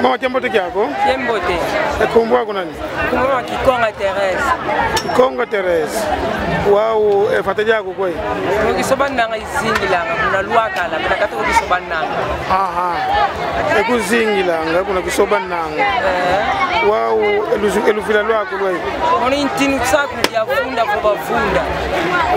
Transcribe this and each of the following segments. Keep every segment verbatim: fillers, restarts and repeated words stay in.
Mama, kiambote kiako? Kiambote. E, nkumbu aku nani? Nkumbu wa Kikonga Therese. Kikonga Therese. Wau, e, vata diaku kwe? Mu kisobananga izingilanga, muna lwakala, muna kata ku kisobananga. Aha. E kuzingilanga, kuna kisobananga. Eh. Wau, e luzu-, e luvila lwaku lwai? Mono i ntinu tsaku dia vunda vo bavunda.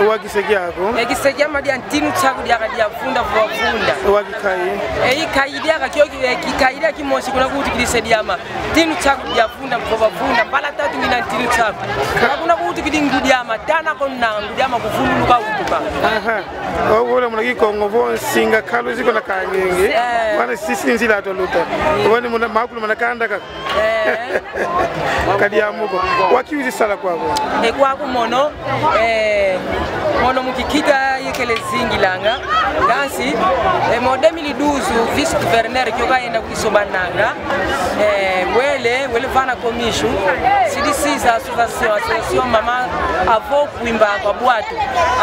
E wa kise kiako? E kise kiama dia ntinu tsaku diaka dia vunda vo bavunda. E wa kikai? E ikai diaka kio ki-, e kikai dia kimosi kuna kuutukidi se diama. Ntinu tsaku dia vunda vo bavunda, mbala tatu ngina ntinu tsaku. Ka kuna kuutukidi ngu diama, tana kona ngu diama kuvululuka utuka. Aha. Ovula muna Kikongo vo nsinga kaluzi kuna kangenge. Eh. Wana sisi nzila toluta. Wani muna makulu mana kanda kaka. Eh. Kadi amuko. Wa kiwizi sala kwaku? E kwaku mono, eh, mono mu kikita yekele zingilanga. Kansi, eh, mu deux mille douze, vice-gouverneur kio kayenda ku kisobananga. Eh, wele, wele vana commission. Sidi siza association, association mama avo kwimba kwa bwatu.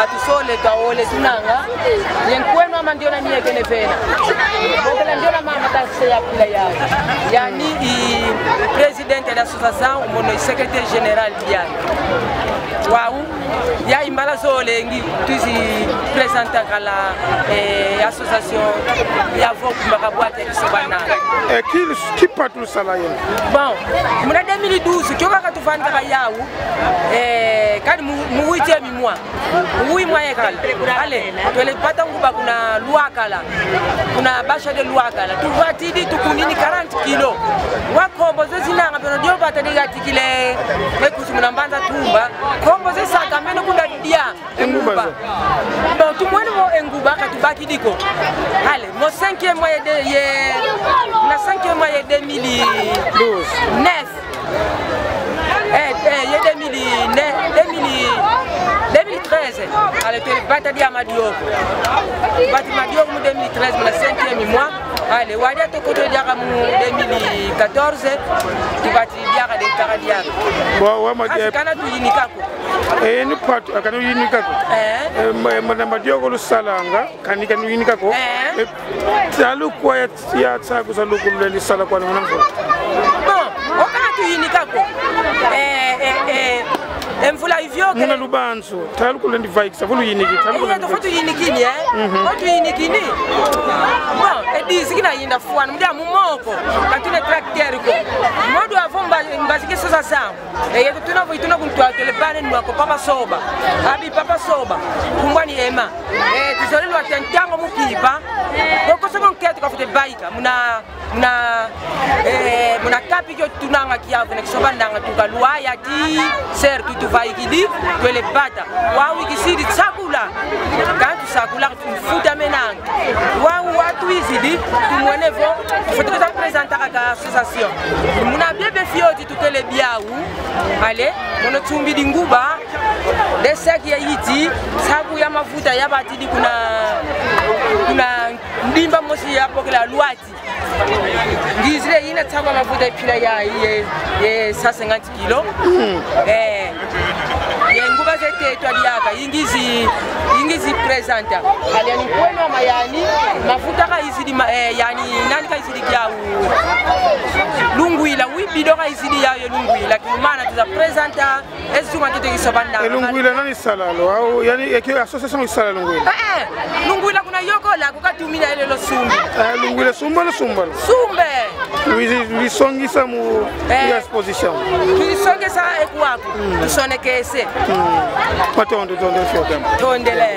Atusole twaole tunanga. Ye nkwenu ama ndiona ni yekene vena. Bokela ndiona mama ta se ya pila ya. Yani i président de l'association, mono i secrétaire général diani. Wau, ya i mbala zole ngi tuizi présenter kala, eh, association ya vo kwimba kwa bwatu ya kisobananga. E, kil-, kipatu lusala yena? Bon, muna deux mille douze, kio kaka tuvani kaka yau, eh, kadi mu, mu huitième mois. Oui, mwa yekala. Allez, twele bata nguba kuna lwakala. Kuna basha de lwakala. Tuvatidi tukunini quarante kilos. Wa nkombo zo zinanga peno dio bata digatikile. Mekusi muna mbanza tumba. Nkombo zo sakamene kuna dia. E nguba zo. Donc, tumwene mo e nguba katubakidi ko. Allez, mo cinquième mois ye de, ye, na cinquième mois ye deux mille douze. Neuf. Eh, eh, ye deux mille neuf, deux mille, deux mille treize. Allez, twele bata diama dio. Bati ma dio mu deux mille treize, mu na cinquième mois. Allez, wadi atokoto diaka mu deux mille quatorze. Tubati diaka de kaka diaka. Wa, wa ma. Kasi dia kana tuyinika ko. Eh, ni patu, a kana tuyinika ko. Eh. Eh, ma, ma, na ma dio ko lusalanga. Kani, kani uyinika ko. Eh. Eh, talu kwa ya, ya tsaku za lukulule ni sala kwa ni muna mvula. Bon, o kana tuyinika ko. Eh, eh, eh, e mvula ivioke. Muna lubanzo, talu kule ndi vaikisa, vo luyiniki, talu kule. Eh, ndi vaikisa. Tuyinikini, eh? Mhm. O tuyinikini. Bon, e diziki na yinda fwana, mudia mu moko, katuna tracteur ko. Modu avo mba-, mbazike sosa zangu. E, yetu tuna vo ituna kuntwatele bane nwa ko Papa Soba. Abi Papa Soba. Kumbwa ni Emma. E, tuzolele lwata ntangu mu kipa. Boko soko nketo kafute baika. Muna, muna, e, muna kapi kio tunanga kiavu na kisobananga tuka lwaya ti, certo, tuvaikidi, twele bata. Wau ikisidi tsakula. Kantu tsakula mfuta menanga. Wau watuizidi, tumwene vo, faut que ça présente à la association. Muna biebe fioti tukele biau. Allez, mono tumbidi nguba. De saki ya iti, saku ya mafuta ya batidi kuna, kuna ndimba mosi ya bokela lwati. Ngizile ina tsakwa mafuta ipila ya, ye, ye cent cinquante kilos. Mm. Eh, ye nguba zete twa diaka, ingizi, ingizi présenter. Allez, yani nkwenu ama yani, mafuta ka izidi ma-, eh, yani, nani ka izidi kiau. Lungwila, oui, bidon ka izidi ya, ye lungwila, kinumana tuza présenter. Ezuma kite kisobanda. E lungwila nani sala lo? Au, yani, eki association isala lungwila? Eh, eh. Lungwila kuna yokola, kukatumina ele lo sumbi. Eh, lungwila sumba lo, sumba lo. Sumbe. Luizi, luisongisa mu, eh, exposition. Tuisongesa e kwaku. Mm. Tusonekese. Mm. Matondo, tondo, fiokema. Tondele.